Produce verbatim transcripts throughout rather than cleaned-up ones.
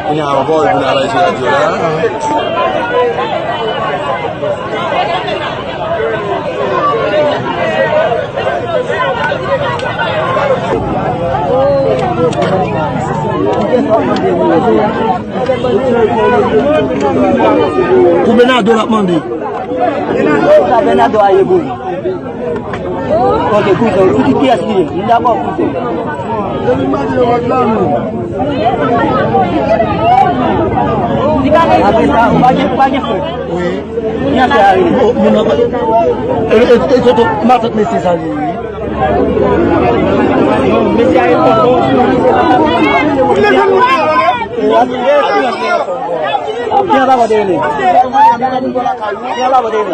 Kounye a, yon pawòl pou n al bay sou radyo la. Pou Bernardo l ap mande. Sa Bernardo a ye pou li. Ok, kouzen, ou di kiyès li ye? Nou dakò, kouzen. Apre sa, ou pa gen, ou pa gen frè? Wi. Kiyès sa a rele? Bon, moun nan pa. E, e, e, toto, matant mesye sa li ye, wi. Mesye a ye fò. Kiyès sa a rele? Kiyès sa a rele?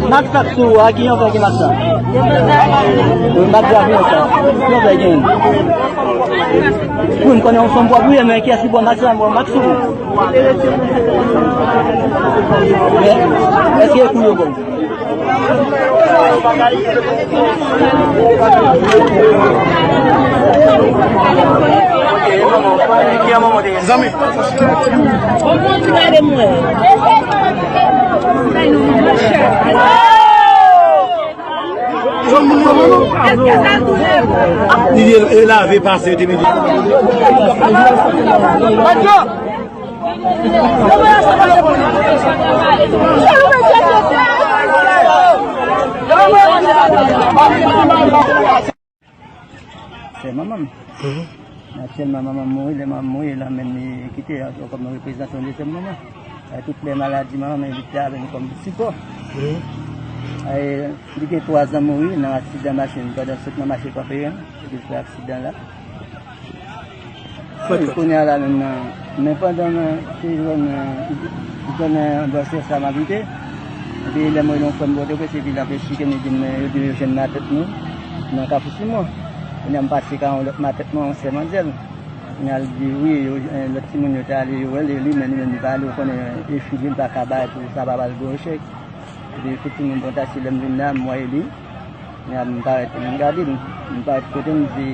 Max ap sou a, ki yon fè ki Max la? Max la, ki yon fè? Ki yon fè gen? Wi, m konnen yon fanm pwòp, wi, men kiyès ki bon Max la, bon, Max ou? Men, èske e kou yo bon? Zanmi. Li e lave pase, te mete. Se manman m. Mhm. Aktyèlman, manman m mouri, lè manman m mouri, l anmenn li kite ankò kòm reprezante yon dezyèm manman. E tout lè maladi manman m, li te avè m kòm sipò. Mhm. E li gen twa zan mouri nan aksidan machin, pandan l sot nan mache Kanperen, li fè aksidan la. Wi, kounye a la menm nan, men pandan nan, se jwenn, jwenn dosye sa m abite. Epi lè m rele yon frè m Pòtoprens, epi l ap esplike m, li di m, yo di yo jwenn matant nou nan Kafou Simon. Kounye a m pase ka yon lòt matant mwen, yon sè manzèl. Kounye a l di wi, yo, lòt timoun yo te ale, yo rele li, men li menm li pa ale, ou konnen, e fi li, li pa ka bay pou sa pa pral gwo echèk. Epi efektivman, bon, ta se lè m vin la, m wè li. Kounye a m parèt, m gade l, m parèt kote m di,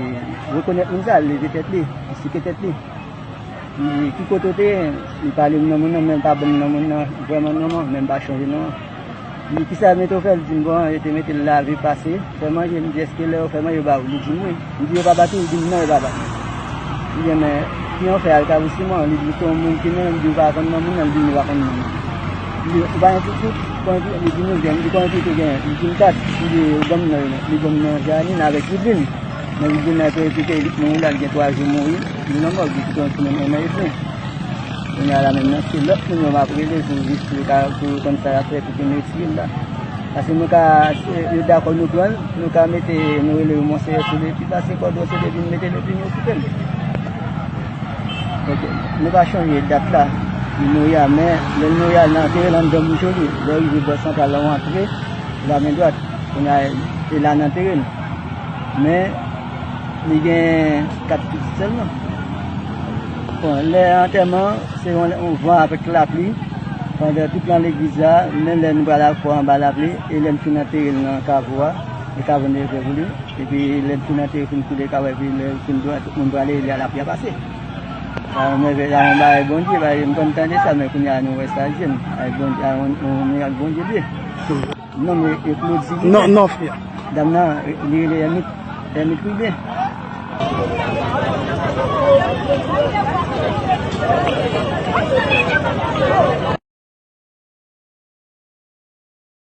rekonèt moun sa, l leve tèt li, li sike tèt li. M di, ki kote w te ye? Li pale m non moun nan, men l pa ban m non moun nan, vrèman non an, men m pa chonje non an. M di, kisa yo mete w fè? Li di m, bon, yo te mete l lave, pase, fè manje. M di, èske lè yo fè manje, yo ba ou? Li di m wi. M di, yo pa bat ou? Li di m, non, yo pa bat m. M di, men, ki yon fè al Kafou Simon? Li di, se yon moun ki mennen m. M di, ou pa konn non moun nan? Li di, m pa konn non l. M di, ou pa gen pitit? Konbyen pitit? Li di, nou gen. M di, konbyen pitit ou genyen? Li di m kat. M di, ban m non yo non. Li ban m non Janine avèk Widlin. Men Widlin nan te kite li mouri la, li gen twa jou mouri. Li nan mòg, li kite yon timoun en an edmi. Kounye a la menm nan, se lòt moun yo m ap rele pou jis pou yo ka, pou yo konn sa y ap fè, pou yo retire l la. Paske nou ka, se, yo dakò nou pran l, nou ka mete, nou rele yo Monseyè Solepi, pase kòdon Solepi, nou mete l epi nou kite l. Donk, nou pa chonje dat la, li mouri a, men lè l mouri a, yo antere l anndan bouch li. Lè w rive bò santral la, w antre, la men dwat, kounye a, se la yo antere l. Men, li gen kat pitit sèlman. Bon, lè antèman, se yon, yon van avèk lapli. Pandan tout lan legliz la, menm lè nou pral al fò anba lapli, e lè n fin antere l nan kavo a, e kavo n te fè pou li. Epi lè n fin antere, fin koule kavo a, epi lè l fin dwat, tout moun prale, e lè lapli a pase. Sa yon mèvèy, sa yon bagay Bondye, bagay m konn tande sa, men kounye a nou wè sa je m. Ay Bondye, ay yon, yon mirak Bondye li ye. Non, men e Claude Sylvie. Non, non, frè. Dam nan, li rele Ermit, Ermit Ribe.